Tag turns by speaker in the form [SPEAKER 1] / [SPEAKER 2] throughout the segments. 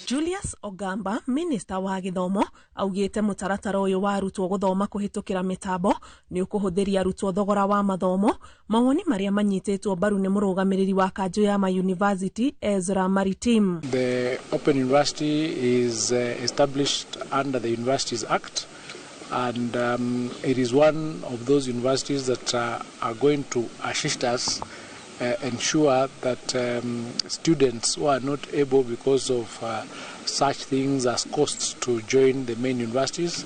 [SPEAKER 1] Julius Ogamba, minista wa gĩthomo, augĩte mũtaratara ũyũ wa arutwo gũthoma kũhĩtũkĩra mĩtambo nĩ ũkũhũthĩria arutwo thogora wa mathomo, mawoni marĩa manyitĩtwo mbaru nĩ mũrũgamĩrĩri wa kanjũ ya mayunivasĩtĩ Ezra Maritim.
[SPEAKER 2] The Open University is established under the Universities Act, and it is one of those universities that are going to assist us ensure that students who are not able because of such things as costs to join the main universities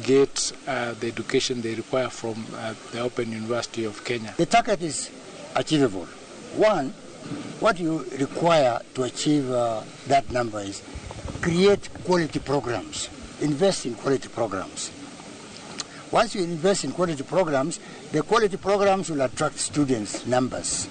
[SPEAKER 2] get the education they require from the Open University of Kenya.
[SPEAKER 3] The target is achievable. One, what you require to achieve that number is create quality programs, invest in quality programs. Once you invest in quality programs, the quality programs will attract students' numbers.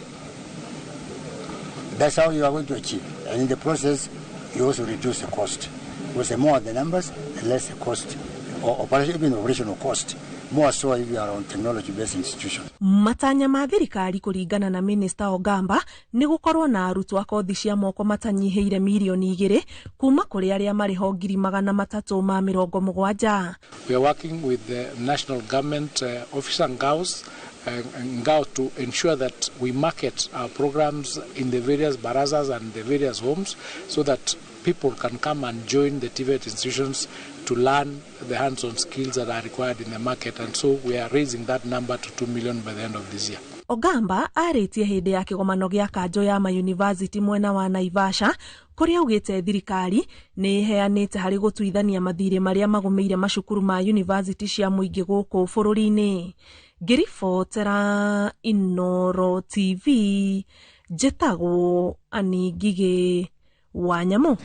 [SPEAKER 3] That's how you are going to achieve. And in the process, you also reduce the cost. Because the more the numbers, the less the cost, or operation, even operational cost. More so if you are on technology-based institution.
[SPEAKER 1] Matanya ma thirikari kũringana na minista Ogamba nĩ gũkorwo na arutwo a kothi cia moko matanyihĩire mirioni 2 kuma kũrĩ arĩa marĩ ho 370,000.
[SPEAKER 2] We are working with the national government officer Ngao to ensure that we market our programs in the various barazas and the various homes so that people can come and join the TVET institutions to learn the hands-on skills that are required in the market. And so we are raising that number to 2 million by the end of this year.
[SPEAKER 1] Ogamba arĩtie hĩndĩ ya kĩgomano gĩa kanjũ ya mayunivasĩtĩ mwena wa Naivasha, kũrĩa augĩte thirikari nĩ ĩheanĩte harĩ gũtuithania mathirĩ marĩa magũmĩire macukuru ma yunivasĩtĩ cia mũingĩ gũkũ bũrũri-inĩ. Ngĩribotera Inooro TV, njĩtagwo Ani Ngigĩ wa Nyamũ.